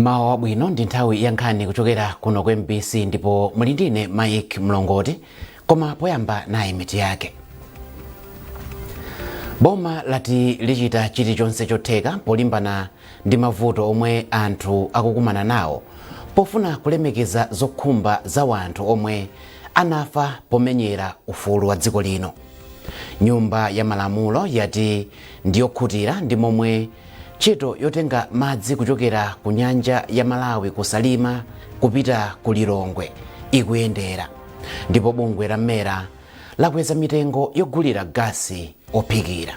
Mawa wabwino, ndi nthawi ya nkhani kuchokera kuno ku MBC ndipo muli ndine Mike Mlongoti. Koma poyamba, nayi mitu yake. Boma lati lichita chilichonse chotheka polimbana ndi mavuto omwe anthu akukumana nawo pofuna kulemekeza zokhumba za wanthu omwe anafa pomenyera ufulu wa dziko lino. Nyumba ya Malamulo yati ndiyokhutira ndi momwe ntchito yotenga madzi kuchokera ku nyanja ya Malawi ku Salima kupita ku Lilongwe ikuyendera. Ndipo bungwe la MERA lakweza mitengo yogulira gasi ophikira.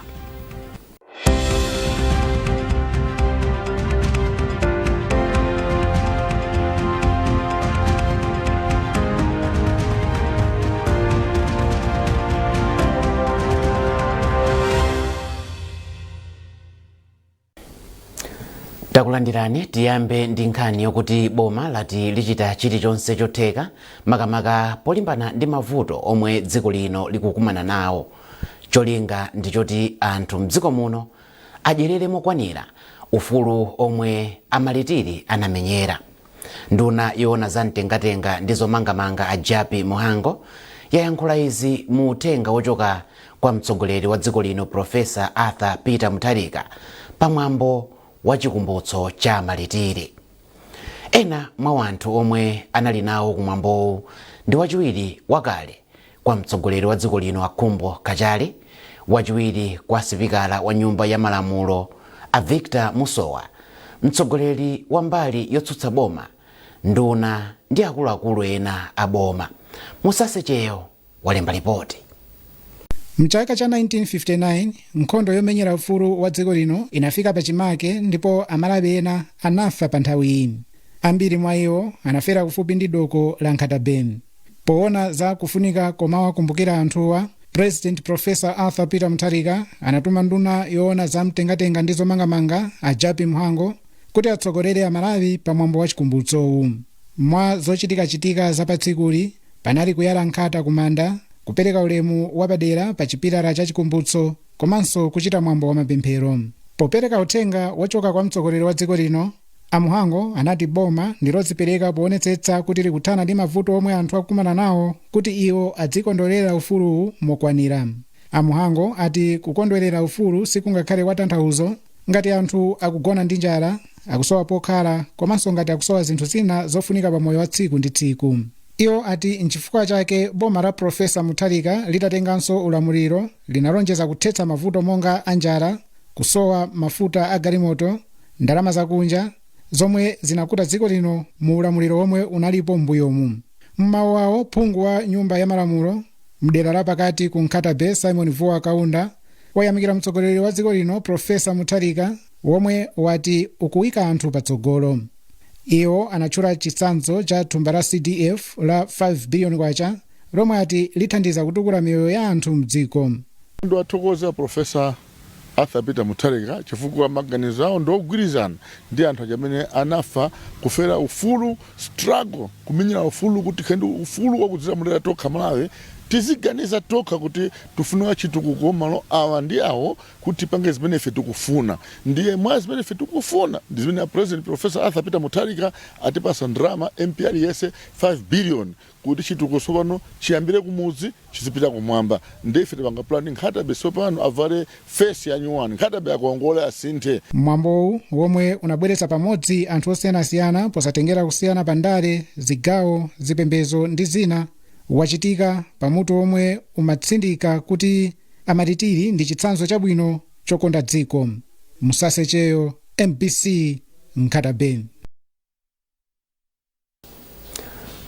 Takulandirani. Tiyambe ndi nkhani yokuti boma lati lichita chilichonse chotheka, makamaka polimbana ndi mavuto omwe dziko lino likukumana nawo. Cholinga ndi choti anthu mdziko muno adyerere mokwanira ufulu omwe amalitiri anamenyera. Nduna yoona za mtengatenga ndi zomangamanga, a Jappie Mhango, yayankhula izi mu uthenga wochoka kwa mtsogoleri wa dziko lino, Professor Arthur Peter Mutharika, pamwambo wa chikumbutso cha malitiri. Ena mwa wanthu omwe anali nawo kumwambowu ndi wachiwiri wakale kwa mtsogoleri wa dziko lino, a Khumbo Kachali, wachiwiri kwa sipikala wa Nyumba ya Malamulo, a Victor Musowa, mtsogoleri wa mbali yotsutsa boma, nduna ndi akuluakulu ena a boma. Musasecheyo walemba ripoti. Mchaka cha 1959, nkhondo yomenyera ufulu wa dziko lino inafika pachimake ndipo Amalawi ena anafa pa nthawi iyi. Ambiri mwa iwo anafera kufupi ndi doko la Nkhata Bay. Poona za kufunika komawakumbukira anthuwa, President Professor Arthur Peter Mutharika anatuma nduna yoona za mtengatenga ndi zomangamanga, a Jappie Mhango, kuti atsogolere Amalawi pamwambo wa chikumbutsowu. Mwa zochitikachitika za patsikuli panali kuyala nkhata kumanda, kupereka ulemu wapadera pa chipilala cha chikumbutso komanso kuchita mwambo wa mapemphero. Popereka uthenga wochoka kwa mtsogoleri wa dziko lino, a Mhango anati boma ndilodzipereka poonetsetsa kuti likuthana ndi mavuto omwe anthu akukumana nawo kuti iwo adzikondwerera ufuluwu mokwanira. A Mhango ati kukondwerera ufulu sikungakhale kwa tanthauzo ngati anthu akugona ndi njala, akusowa pokhala komanso ngati akusowa zinthu zina zofunika pa moyo wa tsiku ndi tsiku. Iwo ati nchifukwa chake boma la Professor Mutharika litatenganso ulamuliro linalonjeza kuthetsa mavuto monga anjala, kusowa mafuta a galimoto, ndalama zakunja, zomwe zinakuta dziko lino mu ulamuliro womwe unalipo m'mbuyomu. Mmawu awo, phungu wa Nyumba ya Malamulo mdera la pakati ku Nkhata Bay, Simon Vuwa Kaunda, wayamikira mtsogoleri wa dziko lino, Professor Mutharika, womwe wati ukuyika anthu patsogolo. Iwo anatchula chitsanzo cha thumba la CDF la 5 biliyoni kwacha lomwe ati lithandiza kutukula miyoyo ya anthu mdziko. Ndiwathokoza Professor Arthur Peter Mutharika chifukwa maganizo awo ndiogwirizana ndi anthu aja amene anafa kufera ufulu, struggle, kumenyera ufulu kuti tikhale ndi ufulu wakudzilamulira tokha Malawi, tiziganiza tokha kuti tifunika chitukuko malo awa ndi awo kuti tipange zimene ife tikufuna. Ndiye mwa zimene ife tikufuna ndi zimene a President Professor Arthur Peter Mutharika atipasa ndalama, MP aliyense 5 billion, kuti chitukuko tsopano chiyambire kumudzi chizipita kumwamba. Ndiye ife tipanga plan Nkhata Bay tsopano avale face ya nyuwani, Nkhata Bay akongole, asinthe. Mwambowu, womwe unabweretsa pamodzi anthu osiyanasiyana posatengera kusiyana pa ndale, zigawo, zipembedzo ndi zina, wachitika pamutu omwe umatsindika kuti amalitiri ndi chitsanzo chabwino chokonda dziko. Musasecheyo, MBC, Nkhata Bay.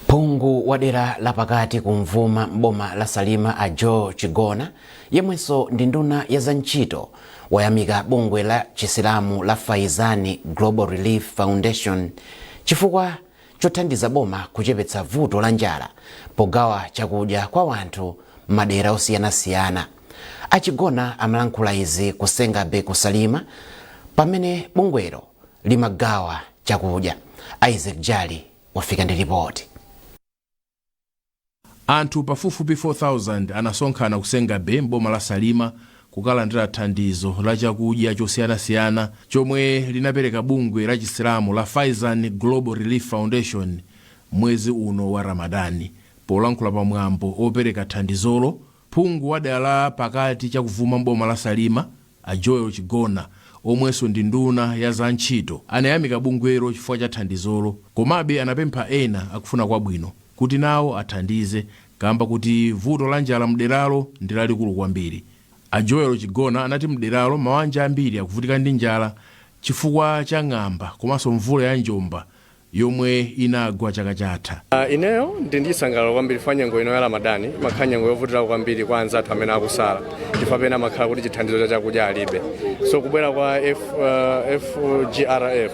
Phungu wa dera lapakati kumvuma m'boma la Salima, a Joe Chigona, yemwenso ndi nduna ya zantchito, wayamika bungwe la Chisilamu la Faizani Global Relief Foundation chifukwa chothandiza boma kuchepetsa vuto la njala pogawa chakudya kwa wanthu m'madera osiyanasiyana. A Chigona amalankhula izi ku Sengabe ku Salima pamene bungwelo limagawa chakudya. Isaac Jali wafika ndi ripoti. Anthu pafupifupi 4,000 anasonkhana ku Senga Bay m'boma la Salima. Kukalandira thandizo la chakudya chosiyanasiyana chomwe linapereka bungwe la Chisilamu la Faizan Global Relief Foundation mwezi uno wa Ramadani. Polankhula pamwambo opereka thandizolo, phungu wa dera la pakati chakuvuma mboma la Salima, a Joel Chigona, omwenso ndi nduna ya za ntchito, anayamika bungwelo chifukwa cha thandizolo. Komabe anapempha ena akufuna kwabwino kuti nawo athandize, kamba kuti vuto la njala mderalo ndi lalikulu kwambiri. A Joel Chigona anati mderalo mabanja ambiri akuvutika ndi njala chifukwa cha ng'amba komanso mvula ya njomba yomwe inagwa chaka chatha. Ineyo ndi ndisangalalo kwambiri fa nyengo ino ya Ramadani imakhala nyengo yovutirako kwambiri kwa anzathu amene akusala, chifukwa pena amakhala kuti chithandizo cha chakudya alibe. So kubwera kwa FGRF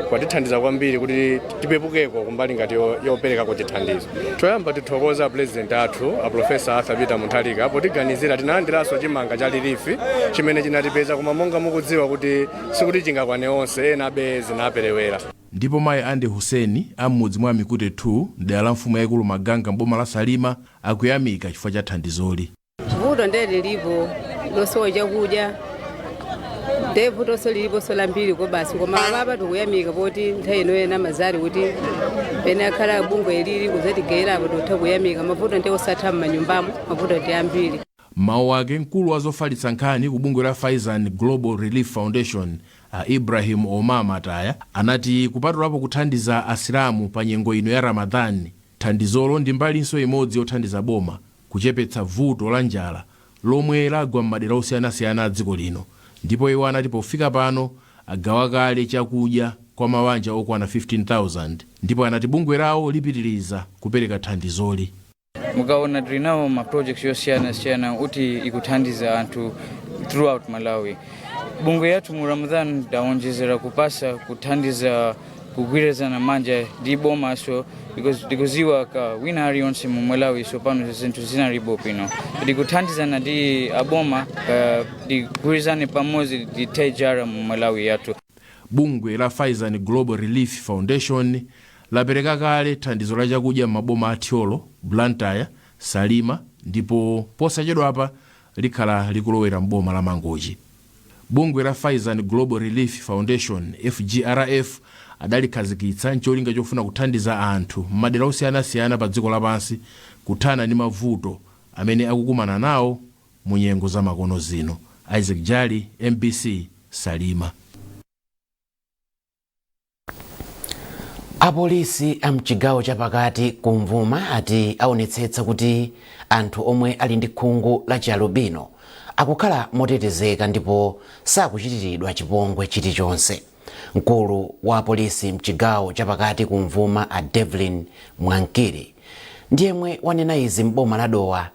kwatithandiza kwambiri kuti tipepukeko kumbali ngati yoperekako chithandizo. Choyamba tithokoza President athu, a Professor Arthur Peter Mutharika, potiganizira. Tinalandiranso chimanga cha relief chimene chinatipeza, koma monga mukudziwa kuti sikuti chingakwane onse, ena abe zinaperewera. Ndipo mayi Ande Huseni am'mudzi mwa Mikute 2, mdera la mfumu yayikulu Maganga, mboma la Salima, akuyamika chifukwa cha thandizoli. Vuto nde lilipo losowa chakudya, nde vutonso liliponso lambiri ko basi. Koma apapa tikuyamika poti nthawi ino ena mazari kuti pene akhala bungwe lili kuzatigayirapo, tikutha kuyamika. Mavuto ndi osatha m'manyumbamo, mavuto ndi ambiri. Mawu ake, mkulu wa zofalitsa nkhani ku bungwe la Faizan Global Relief Foundation, a Ibrahim Omar Mataya, anati kupatulapo kuthandiza Asilamu pa nyengo ino ya Ramadhan, thandizolo ndi mbalinso imodzi yothandiza boma kuchepetsa vuto la njala lomwe lagwa m'madera osiyanasiyana a dziko lino. Ndipo iwo anati pofika pano agawa kale chakudya kwa mabanja okwana 15,000, ndipo anati bungwe lawo lipitiriza kupereka thandizoli. Mukaona tilinawo ma projects yosiyanasiyana uti ikuthandiza anthu throughout Malawi. Bungwe yathu mu Ramadan tawonjezera kupasa kuthandiza kugwirizana manja ndi bomaso, because ndikuziwa ka wina aliyonse mu Malawi so pano zinthu zinalibo bwino. Ndikuthandizana ndi aboma ka tigwirizane pamodzi tithe njala mu Malawi yathu. Bungwe la Faizan Global Relief Foundation lapereka kale thandizo la chakudya m'maboma a Thyolo, Blantyre, Salima, ndipo posachedwapa likhala likulowera m'boma la Mangochi. Bungwe la Faizan Global Relief Foundation, FGRF, adalikhazikitsa ncholinga chofuna kuthandiza anthu m'madera osiyanasiyana pa dziko lapansi kuthana ndi mavuto amene akukumana nawo mu nyengo zamakono zino. Isaac Jali, MBC, Salima. Apolisi a mchigawo chapakati kumvuma ati aonetsetsa kuti anthu omwe ali ndi khungu la chialubino akukhala motetezeka ndipo sakuchitiridwa chipongwe chilichonse. Mkulu wa apolisi mchigawo chapakati kumvuma, a Devlin Mwankiri, ndiyemwe wanena izi m'boma la Dowa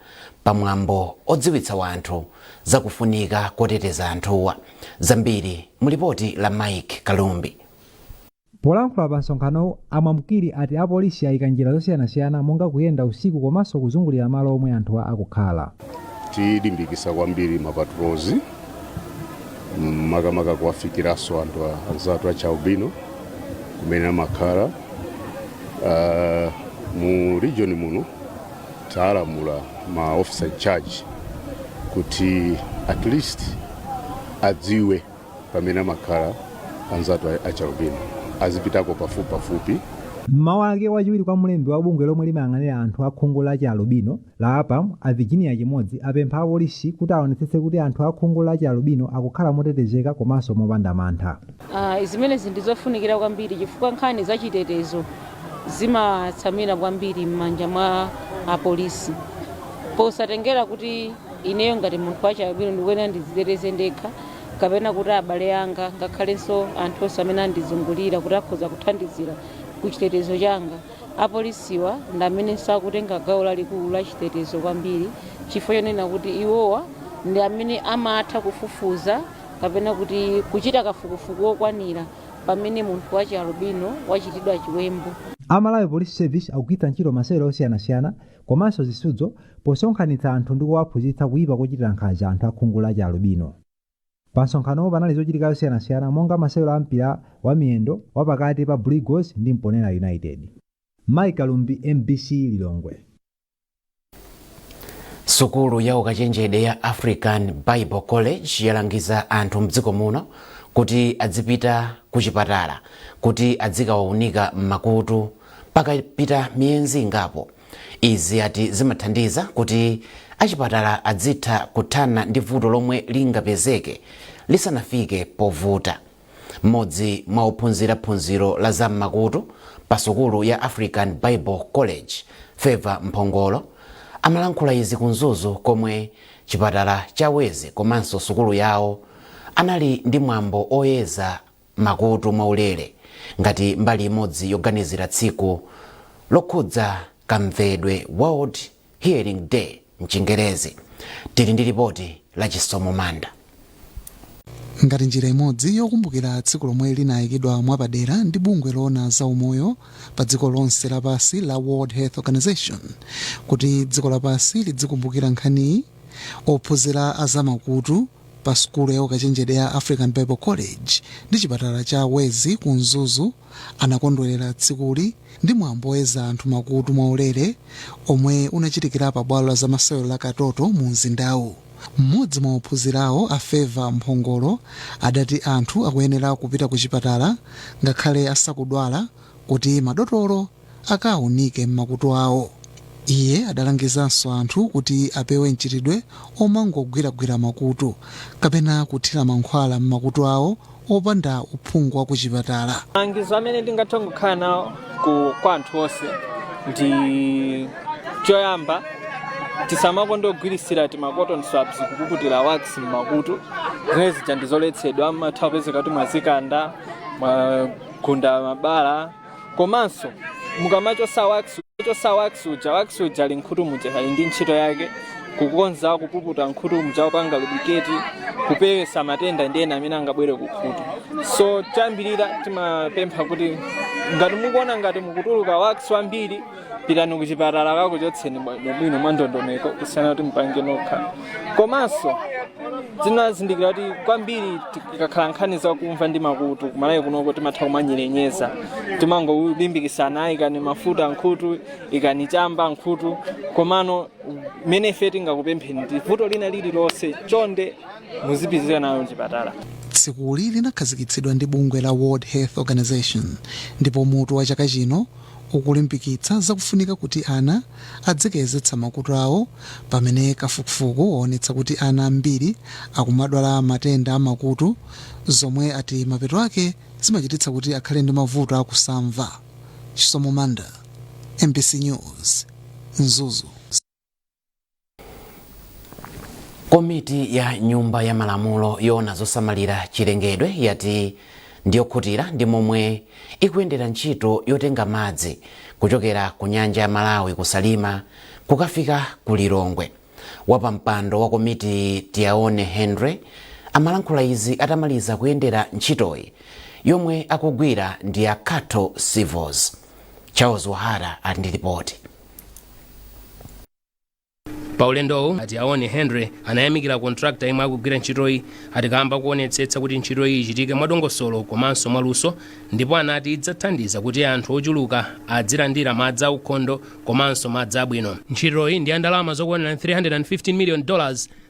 pamwambo odziwitsa wanthu zakufunika koteteza anthuwa. Zambiri mulipoti la Mike Kalumbi. Polankhula pa msonkhanowu, a Mwamkiri ati apolisi ayika njira zosiyanasiyana monga kuyenda usiku komanso kuzungulira malo omwe anthuwa akukhala. Tilimbikisa kwambiri ma patrols, makamaka kuwafikiranso anthu anzathu a chialubino kumene amakhala. Mu region muno talamula ma officer in charge kuti at least adziwe pamene amakhala anzathu a chialubino, azipitako pafupi pafupi. Mmawu ake, wachiwiri kwa mlembi wa bungwe lomwe limayang'anira anthu akhungu la chialubino la APAM, a Virginia Chimodzi, apempha apolisi kuti aonetsetse kuti anthu akhungu la chialubino akukhala motetezeka komanso mopanda mantha. Zimenezi ndi zofunikira kwambiri chifukwa nkhani zachitetezo zimatsamira kwambiri m'manja mwa apolisi, posatengera kuti ineyo ngati munthu wachialubino ndikuyenera ndiziteteze ndekha kapena kuti abale anga, ngakhalenso anthu onse amene andizungulira kuti akhoza kuthandizira ku chitetezo changa. Apolisiwa ndi amenenso akutenga gawo lalikulu la chitetezo kwambiri, chifukwa chonena kuti iwowa ndi amene amatha kufufuza kapena kuti kuchita kafukufuku wokwanira pamene munthu wachialubino wachitidwa chiwembu. A Malawi Police Service akugwiritsa ntchito masewero osiyanasiyana komanso zisudzo posonkhanitsa anthu ndi kuwaphunzitsa kuyipa kochitira nkhanza anthu akhungu la chialubino. Pa msonkhanowo panali zochitika zosiyanasiyana monga masewero a mpira wa miyendo wapakati pa Blue Eagles ndi Mponela United. Mike Kalumbi, MBC, Lilongwe. Sukulu ya ukachenjede ya African Bible College yalangiza anthu mdziko muno kuti adzipita ku chipatala kuti adzikawaunika m'makutu pakapita miyezi ingapo. Izi ati zimathandiza kuti achipatala adzitha kuthana ndi vuto lomwe lingapezeke lisanafike povuta. Mmodzi mwa ophunzira phunziro la zam'makutu pa sukulu ya African Bible College, Favor Mphongolo, amalankhula izi ku Mzuzu komwe chipatala cha Wezi komanso sukulu yawo anali ndi mwambo oyeza makutu mwaulere ngati mbali imodzi yoganizira tsiku lokhudza kamvedwe, World Hearing Day mchingerezi. Tili ndi ripoti la Chisomo Manda. Ngati njira imodzi yokumbukira tsiku lomwe linayikidwa mwapadera ndi bungwe loona za umoyo pa dziko lonse lapansi la World Health Organization kuti dziko lapansi lidzikumbukira nkhaniyi, ophunzira azamakutu pa sukulu ya ukachenjede ya African Bible College ndi chipatala cha Wezi ku Mzuzu anakondwerera tsikuli ndi mwambo woyeza anthu makutu mwaulere omwe unachitikira pa bwalo la zamasewero la Katoto mu mzindawu. Mmodzi mwa ophunzirawo, a Favor Mphongolo, adati anthu akuyenera kupita ku chipatala ngakhale asakudwala kuti madotolo akaunike m'makutu awo. Iye adalangizanso anthu kuti apewe mchitidwe omangogwiragwira makutu kapena kuthira mankhwala m'makutu awo opanda uphungu wa ku chipatala. Malangizo amene ndingathe kukhala nawo kwa anthu onse ndi choyamba, tisamakonde kugwirisira tima cotton swabs kupukutira wax m'makutu. Zimene zija ndizoletsedwa, matha kupezeka kuti mwazikanda, mwagunda mabala. Komanso mukamachosa wax, chosa wax uja, wax uja ali nkhutu muja, ali ndi ntchito yake kukonza, kupukuta nkhutu muja, kupanga lubricate, kupewesa matenda ndi ena amene angabwere ku khutu. So choyambirira timapempha kuti ngati mukuona ngati mukutuluka wax wambiri, pitani kuchipatala kakuchotseni bwino mwa ndondomeko kusiyana kuti mupange nokha. Komanso tinazindikira kuti kwambiri tikakhala nkhani zakumva ndi makutu kumalawi kunoko timatha kumanyerenyeza, timangolimbikisana, ikani mafuta nkhutu, ikani chamba nkhutu. Komano mmene ife tingakupempheni ndi vuto lina lililonse, chonde muzipitira nayo chipatala. Tsikuli linakhazikitsidwa ndi bungwe la World Health Organization ndipo mutu wa chaka chino ukulimbikitsa zakufunika kuti ana adzikayezetsa makutu awo, pamene kafukufuku waonetsa kuti ana ambiri akumadwala matenda amakutu zomwe ati mapeto ake zimachititsa kuti akhale ndi mavuto akusamva. Chisomo Manda, MBC News, Mzuzu. Komiti ya Nyumba ya Malamulo yoona zosamalira chilengedwe yati ndiyokhutira ndi momwe ikuyendera ntchito yotenga madzi kuchokera ku nyanja ya Malawi kuSalima kukafika ku Lilongwe. Wapampando wa komiti, Tiaone Henry, amalankhula izi atamaliza kuyendera ntchitoyi yomwe akugwira ndi a Khato Civils. Charles Wahara ali ndi ripoti. Pa ulendowu, Tiaone Henry anayamikira contractor imwe akugwira ntchitoyi, ati kamba kuonetsetsa kuti ntchitoyi ichitike mwadongosolo komanso mwaluso, ndipo anati idzathandiza kuti anthu ochuluka adzilandira madzi aukhondo komanso madzi abwino. Ntchitoyi ndi ya ndalama zokwanira $315 million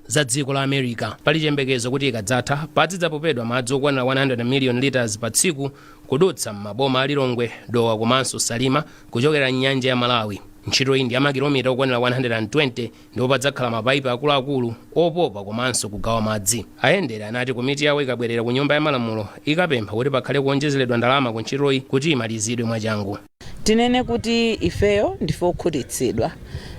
za dziko la America. Pali chiyembekezo kuti ikadzatha padzidzapopedwa madzi okwanira 100 million liters pa tsiku kudutsa m'maboma a Lilongwe, Dowa komanso Salima kuchokera mnyanja ya Malawi. Ntchitoyi ndi ya makilomita okwanira 120 ndipo padzakhala mapaipi akuluakulu opopa komanso kugawa madzi. Ayendere anati komiti yawo ikabwerera ku Nyumba ya Malamulo ikapempha kuti pakhale kuonjezeredwa ndalama ku ntchitoyi kuti imalizidwe mwachangu. Tinene kuti ifeyo ndife okhutitsidwa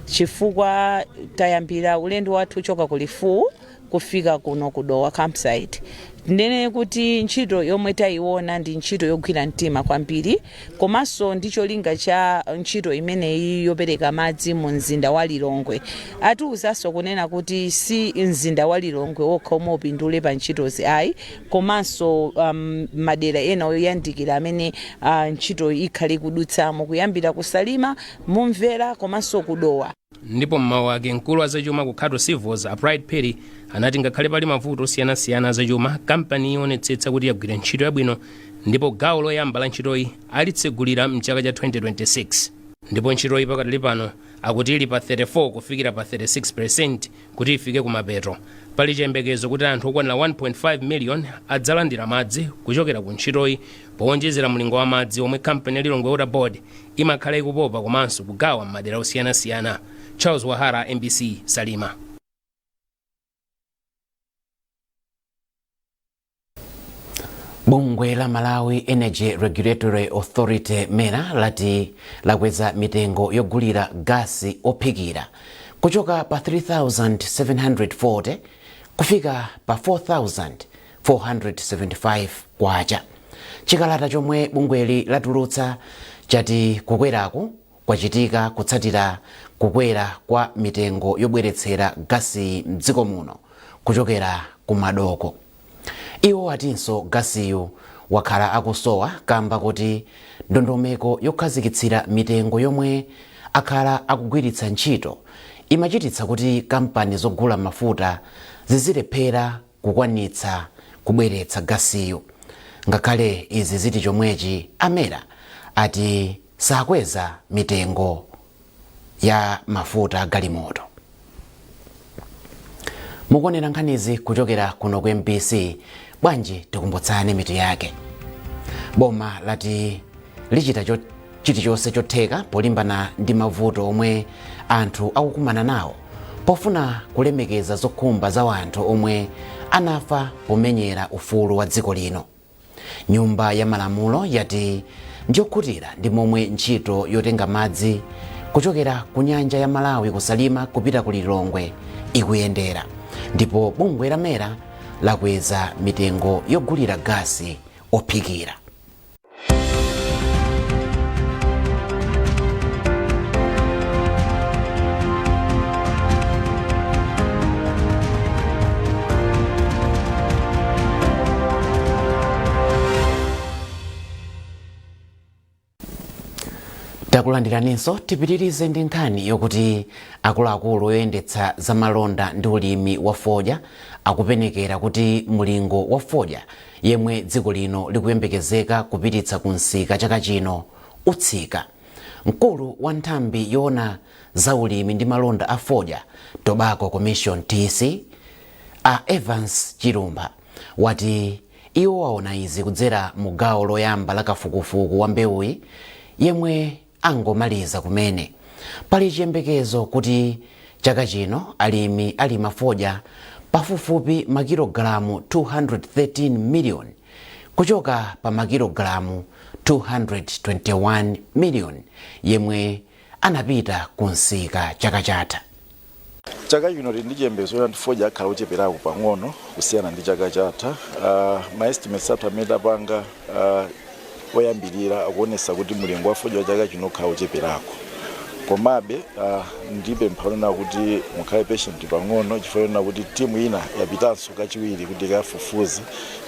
chifukwa tayambira ulendo wathu kuchoka ku Lifuwu kufika kuno ku Dowa campsite. Tinene kuti ntchito yomwe tayiona ndi ntchito yogwira mtima kwambiri, komanso ndi cholinga cha ntchito imeneyi yopereka madzi mu mzinda wa Lilongwe. Atiwuzanso kunena kuti si mzinda wa Lilongwe wokha omwe upindule pa ntchitozi ayi, komanso madera ena oyandikira amene ntchito ikhale ikudutsamo, kuyambira kuSalima, Mumvera komanso kuDowa. Ndipo mmawu ake, mkulu wa zachuma ku Khato Civils, a Pride Perry, anati ngakhale pali mavuto osiyanasiyana azachuma, kampani ionetsetsa kuti yagwira ntchito yabwino ndipo gawo loyamba la ntchitoyi alitsegulira mchaka cha 2026. Ndipo ntchitoyi pakadali pano akuti ili pa 34 kufikira pa 36% kuti ifike kumapeto. Pali chiyembekezo kuti anthu okwanira 1.5 million adzalandira madzi kuchokera ku ntchitoyi, powonjezera mlingo wa madzi omwe kampani ya Lilongwe Water Board imakhala ikupopa komanso kugawa m'madera osiyanasiyana. Charles Wahara, MBC, Salima. Bungwe la Malawi Energy Regulatory Authority, MERA, lati lakweza mitengo yogulira gasi ophikira kuchoka pa 3740 kufika pa 4475 kwacha. Chikalata chomwe bungweli latulutsa chati kukweraku kwachitika kutsatira kukwera kwa mitengo yobweretsera gasi mdziko muno kuchokera ku madoko. Iwo atinso gasiyu wakhala akusowa kamba kuti ndondomeko yokhazikitsira mitengo yomwe akhala akugwiritsa ntchito imachititsa kuti kampani zogula mafuta zizilephera kukwanitsa kubweretsa gasiyu. Ngakhale izi ziti chomwechi, a MERA ati sakweza mitengo ya mafuta galimoto. Mukuonera nkhanizi kuchokera kuno ku MBC. Bwanji tikumbutsane mitu yake. Boma lati lichita chilichonse chotheka polimbana ndi mavuto omwe anthu akukumana nawo pofuna kulemekeza zokhumba za anthu omwe anafa pomenyera ufulu wa dziko lino. Nyumba ya Malamulo yati ndiyokhutira ndi momwe ntchito yotenga madzi kuchokera ku nyanja ya Malawi kuSalima kupita ku Lilongwe ikuyendera. Ndipo bungwe la MERA lakweza mitengo yogulira gasi ophikira. Takulandiraninso. Tipitirize ndi nkhani yokuti akuluakulu oyendetsa zamalonda ndi ulimi wa fodya akupenekera kuti mulingo wa fodya yemwe dziko lino likuyembekezeka kupititsa ku msika chaka chino utsika. Mkulu wa nthambi yoona za ulimi ndi malonda a fodya, Tobacco Commission, TC, a Evans Chilumba, wati iwo waona izi kudzera mu gawo loyamba la kafukufuku wa mbewuyi yemwe angomaliza kumene. Pali chiyembekezo kuti chaka chino alimi alima fodya pafupifupi makilogalamu 213 million kuchoka pa makilogalamu 221 million yemwe anapita ku msika chaka chatha. Chaka chino tili ndi chiyembekezo kuti fodya akhala ocheperako pang'ono kusiyana ndi chaka chatha. Ma estimates athu amene tapanga oyambirira akuonesa kuti mulingo wa fodya wa chaka chino ukhala ocheperako. Komabe ndipempha kunena kuti mukhale patient pang'ono, chifukwa chonena kuti timu ina yapitanso kachiwiri kuti ikafufuze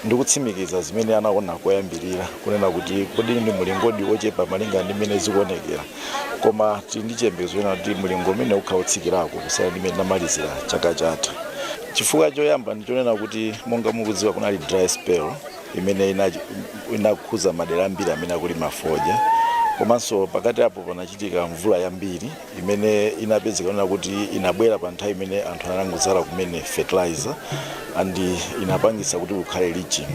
ndi kutsimikiza zimene anaona koyambirira, kunena kuti kodi ndi mulingodi ochepa malinga ndi mmene zikuonekera. Koma tili ndi chiyembekezo chonena kuti mulingo umene ukhala otsikirako kusiyana ndi mmene tinamalizira chaka chatha. Chifukwa choyamba ndichonena kuti, monga mukudziwa, kunali dry spell imene inakhuza madera ambiri amene akulima fodya, komanso pakati apo panachitika mvula yambiri imene inapezeka kunena kuti inabwera pa nthawi imene anthu anangodzala kumene fertilizer, and inapangisa kuti kukhale leaching.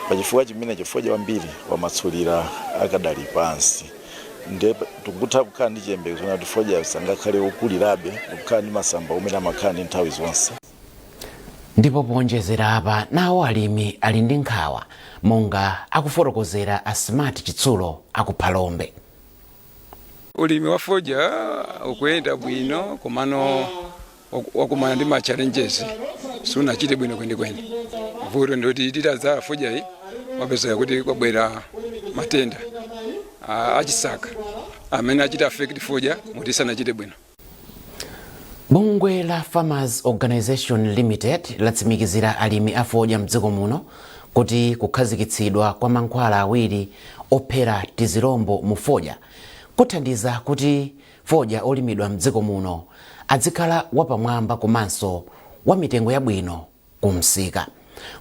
Pachifukwa chimenecho fodya wambiri wamatsulira akadali pansi. Nde tikutha kukhala ndi chiyembekezo kuti fodya sangakhale okulirabe kukhala ndi masamba omwe amakhala ndi nthawi zonse. Ndipo powonjezera apa, nawo alimi ali ndi nkhawa, monga akufotokozera a Smart Chitsulo akuphalombe. Ulimi wa fodya ukuyenda bwino, komano wakumana ndi ma challenges, sunachite bwino kwenikweni. Vuto ndoti titadzala fodya iyi, wapezeka kuti kwabwera matenda achisaka amene achita affect fodya moti sanachite bwino. Bungwe la Farmers Organization Limited latsimikizira alimi a fodya mdziko muno kuti kukhazikitsidwa kwa mankhwala awiri ophera tizilombo mu fodya kuthandiza kuti fodya olimidwa mdziko muno adzikhala wapamwamba komanso wa mitengo yabwino ku msika.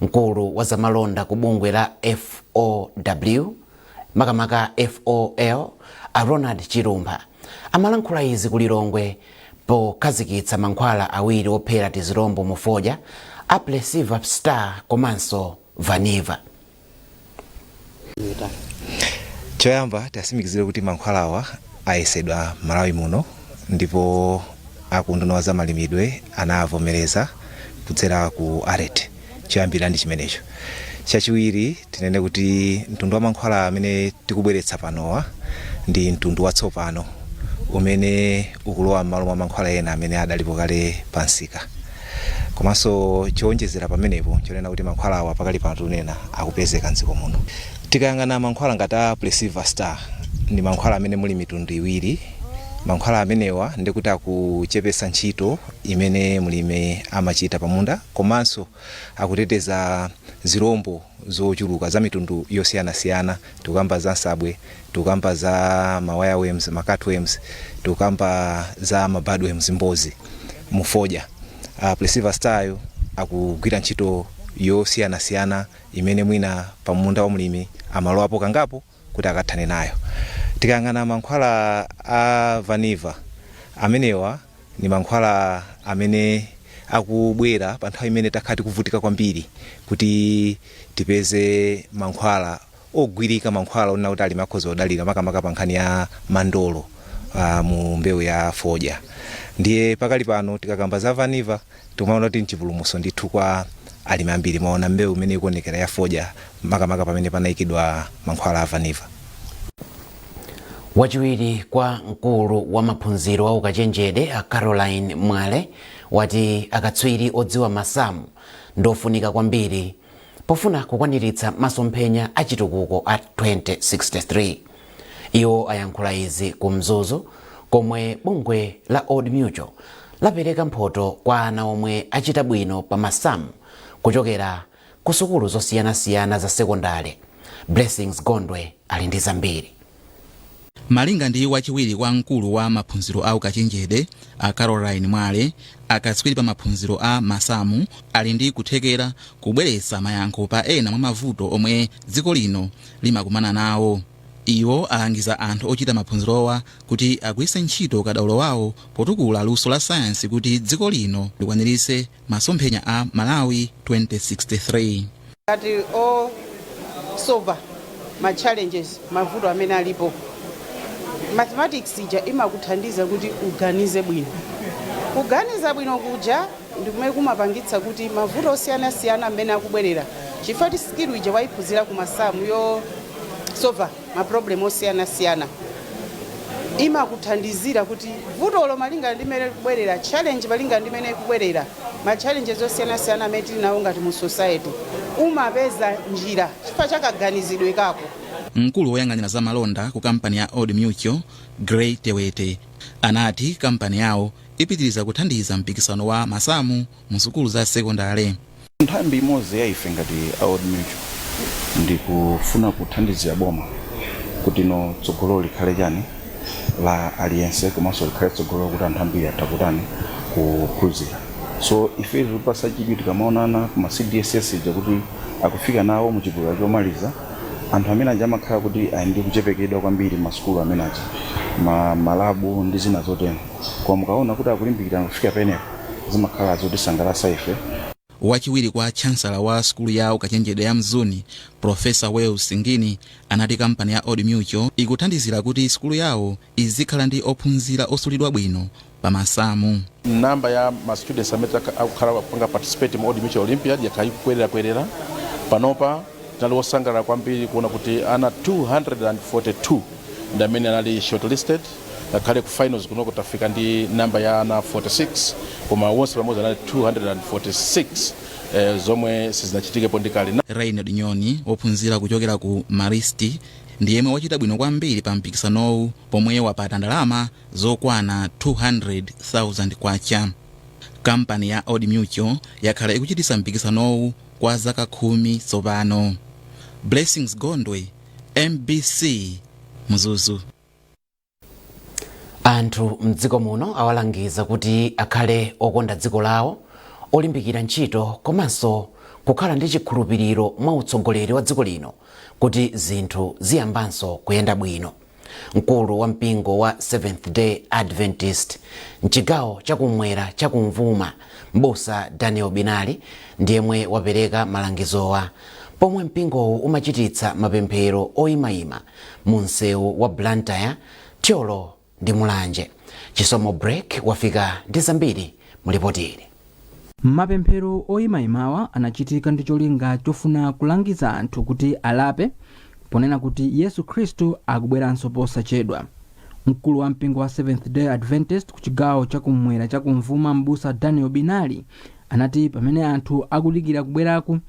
Mkulu wa zamalonda ku bungwe la FOW, Makamaka FOL, a Ronald Chilumpha, amalankhula izi ku Lilongwe pokhazikitsa mankhwala awiri ophera tizilombo mu fodya, a Plesiva Star komanso Vaniva. Choyamba, tiatsimikizire kuti mankhwalawa ayesedwa Malawi muno ndipo akunduna wa zamalimidwe anavomereza kudzera ku ARET. Choyambirira ndi chimenecho. Chachiwiri, tinene kuti mtundu wa mankhwala amene tikubweretsa panowa ndi mtundu watsopano umene ukulowa m'malo mwa mankhwala ena amene adalipo kale pamsika. Komanso chowonjezera pamenepo, chonena kuti mankhwala awa pakali pano tikunena akupezeka mdziko muno. Tikayang'ana mankhwala ngati a Plesiva Star, ndi mankhwala amene muli mitundu iwiri. Mankhwala amenewa ndikuti akuchepesa ntchito imene mlimi amachita pamunda, komanso akuteteza zirombo zochuluka za mitundu yosiyanasiyana. Tikukamba za nsabwe, tikukamba za ma wireworms, ma cutworms, tikukamba za ma budworms, mbozi mufodya. Plesiva Star akugwira ntchito yosiyanasiyana imene mwina pamunda wa mlimi amalowapo kangapo kuti akathane nayo. Tikayang'ana mankhwala a Vaniva, amenewa ni mankhwala amene akubwera pa nthawi imene takhala tikuvutika kwambiri kuti tipeze mankhwala ogwirika, mankhwala onena kuti alimi akhoza kudalira, makamaka pa nkhani ya mandolo mu mbewu ya fodya. Ndiye pakali pano tikakamba za Vaniva, tikumaona kuti nchipulumutso ndithu kwa alimi ambiri. Maona mbewu imene ikuonekera ya fodya makamaka pamene panayikidwa mankhwala a Vaniva. Wachiwiri kwa mkulu wa maphunziro a ukachenjede, a Caroline Mwale, wati akatswiri odziwa masamu ndofunika kwambiri pofuna kukwaniritsa masomphenya a chitukuko a 2063. Iwo ayankhula izi ku Mzuzu, komwe bungwe la Old Mutual lapereka mphoto kwa ana omwe achita bwino pa masamu kuchokera ku sukulu zosiyanasiyana za sekondale. Blessings Gondwe ali ndi zambiri. Malinga ndi wachiwiri kwa mkulu wa maphunziro a ukachenjede, a Caroline Mwale, akatswiri pa maphunziro a masamu ali ndi kuthekera kubweretsa mayankho pa ena mwa mavuto omwe dziko lino limakumana nawo. Iwo alangiza anthu ochita maphunzirowa kuti agwiritse ntchito ukadaulo wawo potukula luso la sayansi kuti dziko lino likwaniritse masomphenya a Malawi 2063. Ngati osolva ma challenges, mavuto amene alipo, mathematics ija imakuthandiza kuti uganize bwino. Kuganiza bwino kuja ndikumene kumapangitsa kuti mavuto osiyanasiyana amene akubwerera, chifukwa ti skill ija wayiphunzira ku masamu yosolva ma problem osiyanasiyana, imakuthandizira kuti vutolo malingana ndi imene likubwerera, challenge malingana ndi imene ikubwerera, ma challenges osiyanasiyana amene tili nawo ngati mu society, umapeza njira chifukwa chakaganizidwe kako. Mkulu woyang'anira za malonda ku kampani ya Old Mutual, Grey Tewete, anati kampani yawo ipitiriza kuthandiza mpikisano wa masamu mu sukulu za sekondale. Nthambi imodzi ya ife ngati Old Mutual ndikufuna kuthandizira boma kuti no tsogolo likhale chani la aliyense, komanso likhale tsogolo kuti anthu ambiri atha kutani, kuphunzira. So ife tikupasa chidwi tikamaonana kuma CDSS ija kuti akufika nawo muchipulula chomaliza, anthu amene aja amakhala kuti ali ndi kuchepekedwa kwambiri masukulu amene aja, ma malabu ndi zina zotero, koma mukaona kuti akulimbikira kufika penepo, zimakhala zotisangalatsa ife. Wachiwiri kwa chancellor wa sukulu ya ukachenjede ya Mzuni, Professor Wales Ngini, anati kampani ya Old Mutual ikuthandizira kuti sukulu yawo izikhala ndi ophunzira osulidwa bwino pa masamu. Namba ya ma students amene akukhala kupanga participate mu Old Mutual Olympiad yakhala ikukwerera. Panopa tinali wosangalala kwambiri kuona kuti ana 242 ndi amene anali shortlisted, ngakhale ku finals kunoko tafika ndi namba ya ana 46, koma wonse pamodzi anali 246, zomwe sizinachitikepo ndi kale. Reynold Nyoni, wophunzira kuchokera ku Marist, ndi yemwe wachita bwino kwambiri pa mpikisanowu pomwe wapata ndalama zokwana 200,000 kwacha. Kampani ya Old Mutual yakhala ikuchititsa mpikisanowu kwa zaka 10 tsopano. Blessings Gondwe, MBC, Mzuzu. Anthu mdziko muno awalangiza kuti akhale okonda dziko lawo, olimbikira ntchito komanso kukhala ndi chikhulupiriro mwa utsogoleri wa dziko lino kuti zinthu ziyambanso kuyenda bwino. Mkulu wa mpingo wa Seventh Day Adventist mchigawo chakumwera chakumvuma, Mbusa Daniel Binali, ndiyemwe wapereka malangizowa pomwe mpingowu umachititsa mapemphero oyimayima mu msewu wa Blantyre, Thyolo ndi Mulanje. Chisomo Break wafika ndi zambiri mulipoti ili. Mapemphero oyimayimawa anachitika ndi cholinga chofuna kulangiza anthu kuti alape, ponena kuti Yesu Khristu akubweranso posachedwa. Mkulu wa mpingo wa Seventh Day Adventist ku chigawo chakumwera chakumvuma, Mbusa Daniel Binali, anati pamene anthu akudikira kubweraku,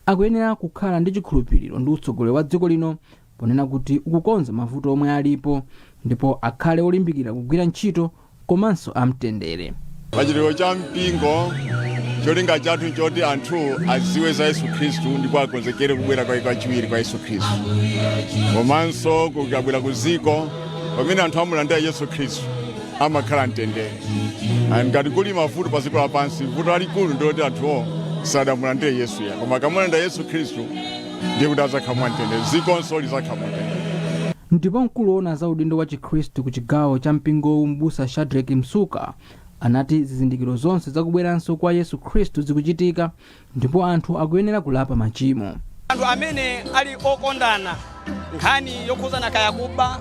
akuyenera kukhala ndi chikhulupiriro ndi utsogoleri wa dziko lino, ponena kuti ukukonza mavuto omwe alipo, ndipo akhale olimbikira kugwira ntchito komanso amtendere. Pachitiko cha mpingo, cholinga chathu choti anthu adziwe za Yesu Khristu ndipo akonzekere kubwera kwake kwachiwiri kwa Yesu Khristu. Komanso kukabwera ku ziko, pamene anthu amulandira Yesu Khristu amakhala mtendere. Ngati kuli mavuto pa dziko lapansi, vuto lalikulu ndiloti anthuwo sadamulandire Yesu ya, koma akamulandira Yesu Khristu ndiye kuti adzakhala mwamtendere, zikonso lizakhala mwamtendere. Ndipo mkulu woona za udindo wa Chikhristu ku chigawo cha mpingowu, Mbusa Shadrack Msuka, anati zizindikiro zonse zakubweranso kwa Yesu Khristu zikuchitika ndipo anthu akuyenera kulapa machimo. Anthu amene ali okondana, nkhani yokhuzana kaya kuba,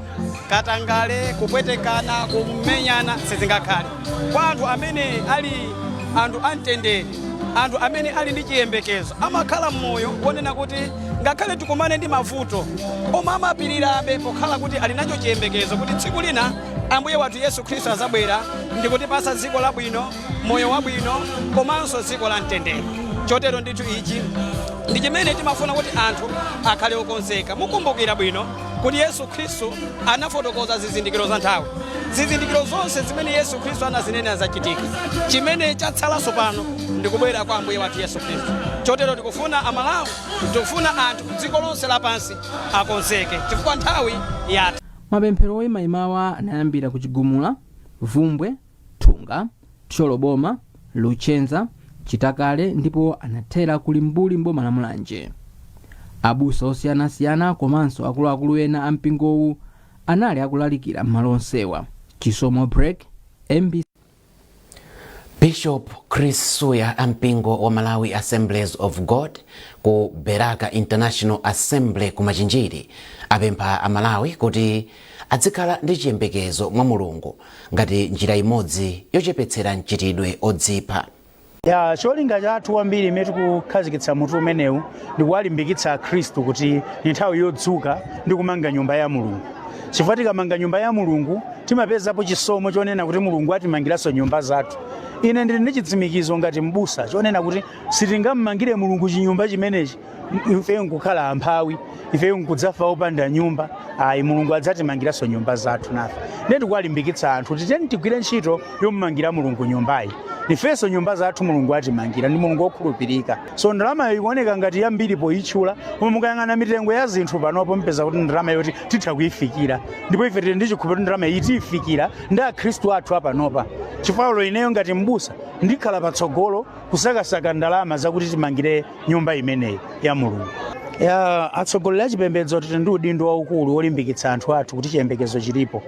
katangale, kupwetekana, kumenyana sizingakhale. Kwa anthu amene ali anthu amtendere, anthu amene ali ndi chiyembekezo, amakhala mmoyo wonena kuti ngakhale tikumane ndi mavuto, koma amapirirabe pokhala kuti ali nacho chiyembekezo kuti tsiku lina Ambuye wathu Yesu Khristu azabwera ndikutipasa dziko labwino, moyo wabwino komanso dziko la mtendere. Chotero ndithu ichi ndi chimene timafuna kuti anthu akhale okonzeka. Mukumbukira bwino kuti Yesu Khristu anafotokoza zizindikiro za nthawi. Zizindikiro zonse zimene Yesu Khristu anazinena zachitika. Chimene chatsalanso pano ndikubwera kwa Ambuye wathu Yesu Khristu. Chotero tikufuna Amalawi, tikufuna anthu dziko lonse lapansi akonzeke chifukwa nthawi yatha. Mapemphero oyimayimawa anayambira ku Chigumula, Vumbwe, Thunga, Thyolo boma, Luchenza, Chitakale ndipo anathera ku Limbuli mboma la Mulanje. Abusa osiyanasiyana komanso akuluakulu ena a mpingowu anali akulalikira m'malo onsewa. Chisomo Break, MBC. Bishop Chris Suya ampingo wa Malawi Assemblies of God ku Beraka International Assembly ku Machinjiri apempha Amalawi kuti adzikhala ndi chiyembekezo mwa Mulungu ngati njira imodzi yochepetsera mchitidwe odzipha. Ya, cholinga chathu kwambiri imene tikukhazikitsa mutu umenewu ndi kuwalimbikitsa Akhristu kuti ni nthawi yodzuka ndi kumanga nyumba ya Mulungu, chifukwa tikamanga nyumba ya Mulungu timapezapo chisomo chonena kuti Mulungu atimangiranso nyumba zathu. Ine ndili ndi chitsimikizo ngati mbusa chonena kuti sitingammangire Mulungu chinyumba chimenechi ifeyo nkukhala amphawi, ifeyo nkudzafa opanda nyumba. Ayi, Mulungu adzatimangiranso nyumba zathu nafe. Ndiye tikuwalimbikitsa anthu kuti tiyeni tigwire ntchito yommangira Mulungu nyumbayi, ifenso nyumba zathu Mulungu atimangira, ndi Mulungu wokhulupirika. So ndalamayo ikuoneka ngati yambiri poyitchula, koma mukayang'ana mitengo ya zinthu panopo mpeza kuti ndalama yoti titha kuyifikira, ndipo ife tili ndi chikhulupiriro kuti ndalama iyi tiyifikira ndi Akhristu athu apanopa, chifukwa olo ineyo ngati mbusa ndikhala patsogolo kusakasaka ndalama zakuti timangire nyumba imeneyi ya Mulungu. Ya, atsogoleri achipembedzo tili ndi udindo waukulu wolimbikitsa anthu athu kuti chiyembekezo chilipo.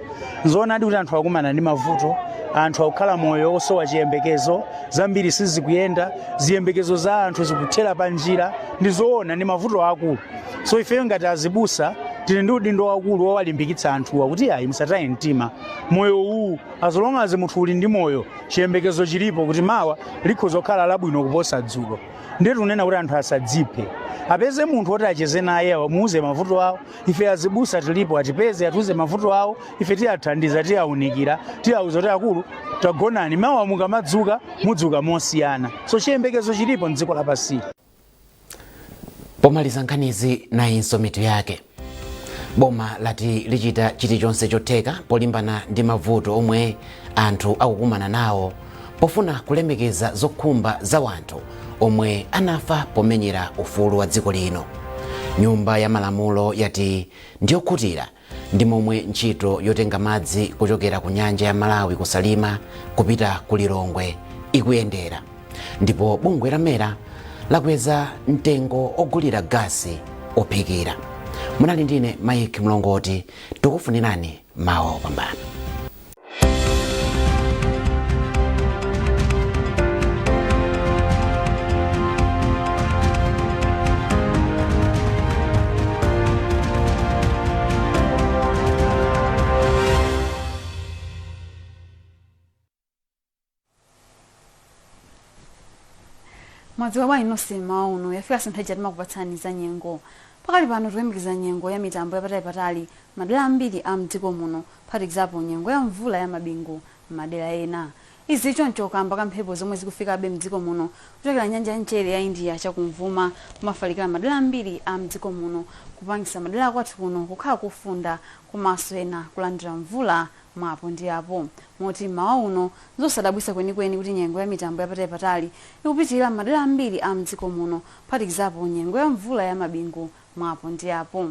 Nzoonadi kuti anthu akumana ndi mavuto, anthu akukhala moyo osowa chiyembekezo, zambiri sizikuyenda, ziyembekezo za anthu zikuthera pa njira. Ndi zoona, ndi mavuto akulu. So ifeyo ngati azibusa tili ndi udindo waukulu wowalimbikitsa anthuwa kuti ayi, musataye mtima, moyo uwu, as long as munthu uli ndi moyo, chiyembekezo chilipo kuti mawa likhoza kukhala labwino kuposa dzulo. Ndiye tikunena kuti anthu asadziphe, apeze munthu woti acheze naye, amuuze mavuto awo. Ife azibusa tilipo, atipeze, atiuze mavuto awo, ife tiyathandiza, tiyaunikira, tiyauza kuti akulu, tagonani, mawa mukamadzuka mudzuka mosiyana. So chiyembekezo chilipo mdziko lapansi. Pomaliza nkhanizi, nayinso mitu yake. Boma lati lichita chilichonse chotheka polimbana ndi mavuto omwe anthu akukumana nawo pofuna kulemekeza zokhumba za wanthu omwe anafa pomenyera ufulu wa dziko lino. Nyumba ya Malamulo yati ndiyokhutira ndi momwe ntchito yotenga madzi kuchokera ku nyanja ya Malawi ku Salima kupita ku Lilongwe ikuyendera. Ndipo bungwe la MERA Lakweza mtengo ogulira gasi ophikira. Munali ndine Mike Mlongoti, tikufunirani mawa opambana. Mwadzuka bwanji nonse mmawa uno? Yafika nthawi ija timakupatsani za nyengo. Pakali pano tikuyembekeza nyengo ya mitambo yapatali madera ambiri a mdziko muno, kuphatikizapo nyengo ya mvula ya mabingu m'madera ena. Izi choncho kamba ka mphepo zomwe zikufikabe mdziko muno kuchokera nyanja ya mchere ya India chakumvuma, kumafalikira madera ambiri a mdziko muno, kupangisa madera akwathu kuno kukhala kofunda komanso ena kulandira mvula mwapo ndi apo. Moti mmawa uno nzosadabwisa kwenikweni kuti nyengo ya mitambo yapatalipatali ikupitirira m'madera ambiri a mdziko muno, kuphatikizapo nyengo ya mvula ya mabingu mwapo ndi apo.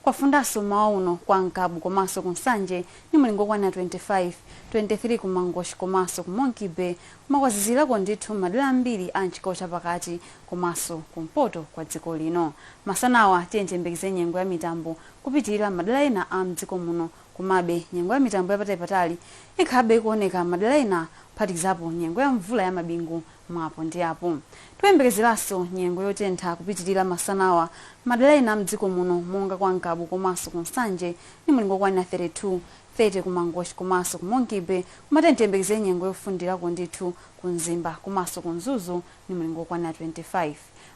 Kwafundanso mmawa uno kwa Ngabu komanso ku Nsanje ndi mulingo okwanira 25, 23 ku Mangochi komanso ku Monkey Bay, koma kwazizirako ndithu m'madera ambiri a mchigawo chapakati komanso kumpoto kwa dziko lino. Masanawa tiyeni tiyembekeze nyengo ya mitambo kupitirira m'madera ena a mdziko muno. Komabe nyengo ya mitambo yapatalipatali ikhalabe ikuoneka m'madera ena, kuphatikizapo nyengo ya mvula ya mabingu mwapo ndi apo. Tikuyembekezeranso nyengo yotentha kupitirira masanawa m'madera ena a mdziko muno monga kwa Ngabu komanso ku Nsanje ndi mulingo okwanira 32, 30 ku Mangochi komanso ku Monkey Bay, koma tiyeni tiyembekezere nyengo yofundirako ndithu ku Mzimba komanso ku Mzuzu ndi mulingo okwanira 25.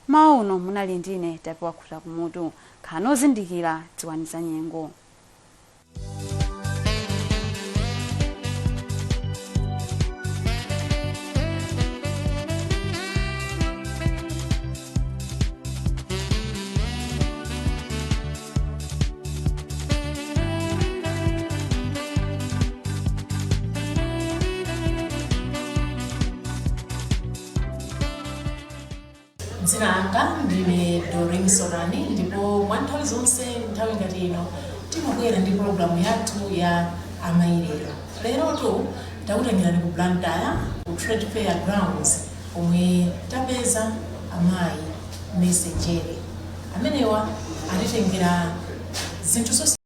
Mmawa uno munali ndine Tapiwa Khuta Kumutu. Khalani ozindikira, dziwani za nyengo. Dzina langa ndine Doreen Sorani, ndipo mwa nthawi zonse nthawi ngati ino timabwera ndi pologalamu yathu ya Amayi Lero. Lerotu takutengerani ku Blantyre, ku Trade Fair Grounds, komwe tapeza amayi Messi Njere. Amenewa atitengera zinthu zonse.